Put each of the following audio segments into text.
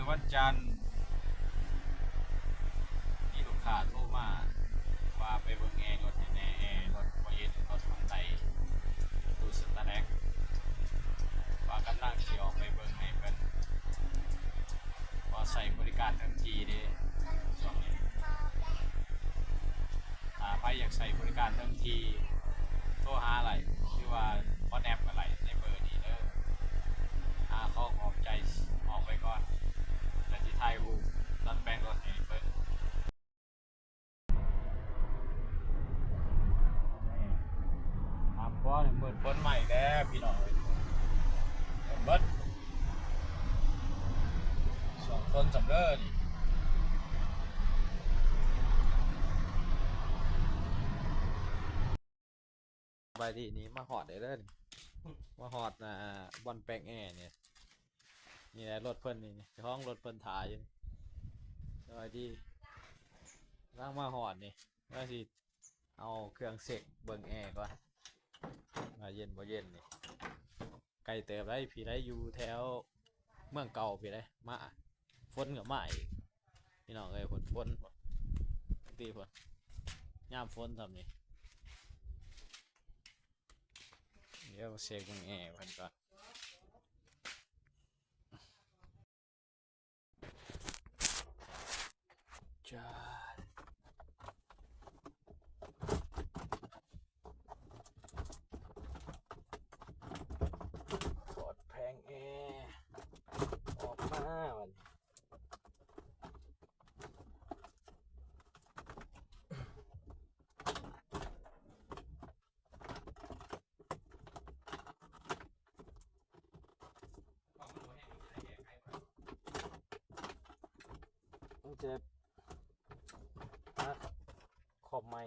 ວັນຈັນ ມີລູກຄ້າໂທມາວ່າໄປເບິ່ງແອລົດໃຫ້ແດ່ ແອລົດບໍ່ເຢັນ ລົດມັນໄຕຕູ້ສະຕະແນັກ ວ່າກຳລັງຊິອອກໄປເບິ່ງໃຫ້ເພິ່ນ ເພາະໃຊ້ບໍລິການເຖິງທີ່ເດ້ຊ່ວງນີ້. ຖ້າໃຜຢາກໃຊ້ບໍລິການເຖິງທີ່ ໂທຫາໄດ້ ຫຼືວ່າ WhatsApp ກໍໄດ້ໃນເບີນີ້ເດີ. ຫາຂອງຂອບໃຈອອກໄປກ່ອນ ແລ້ວຊິຖ່າຍຮູບຕອນແປງລົດໃຫ້ເບິ່ງ. ນີ້ ຕາມຄອນີ້ ມືດຝົນມາອີກແລ້ວພີ່ນ້ອງເອີຍ ເບິ່ງເບິດ ຊ່ວງຝົນຊ່ຳເດີນີ້. ສະບາຍດີ ນີ້ມາຮອດແລ້ວເດີນີ້ ມາຮອດ ອ່າ ບ່ອນແປງແອນີ້ ນີ້ແຫຼະລົດເພິ່ນນີ້ ເຈົ້າຂອງລົດເພິ່ນຖ້າຢູ່ນີ້. ສະບາຍດີ ກຳລັງມາຮອດນີ້ ວ່າຊິເອົາເຄື່ອງເຊັກເບິ່ງແອກ່ອນ ວ່າເຢັນບໍ່ເຢັນນີ້. ໄກເຕີບໄດ໋ ພີ້ໄດ໋ ຢູ່ແຖວເມືອງເກົ່າພີ້ໄດ໋ ມາ ຝົນກໍມາອີກ ພີ່ນ້ອງເອີຍ ຝົນ ຝົນ ຕິ ຝົນ ຍາມຝົນຊ່ຳນີ້. ດຽວເຊັກເບິ່ງແອເພິ່ນກ່ອນ. ຈາດ ຖອດແຜງແອອອກມາບັດນີ້. ມັນຈະ ອະ ຂອບໃໝ່.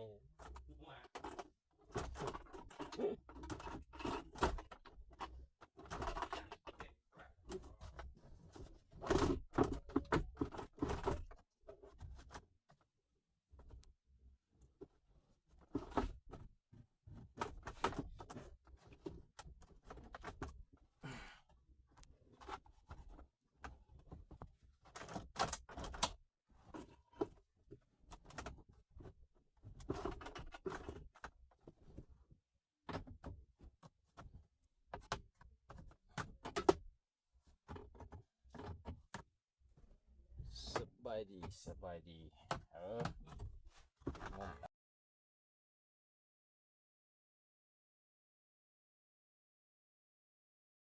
ສະບາຍດີ ສະບາຍດີ ເອີ.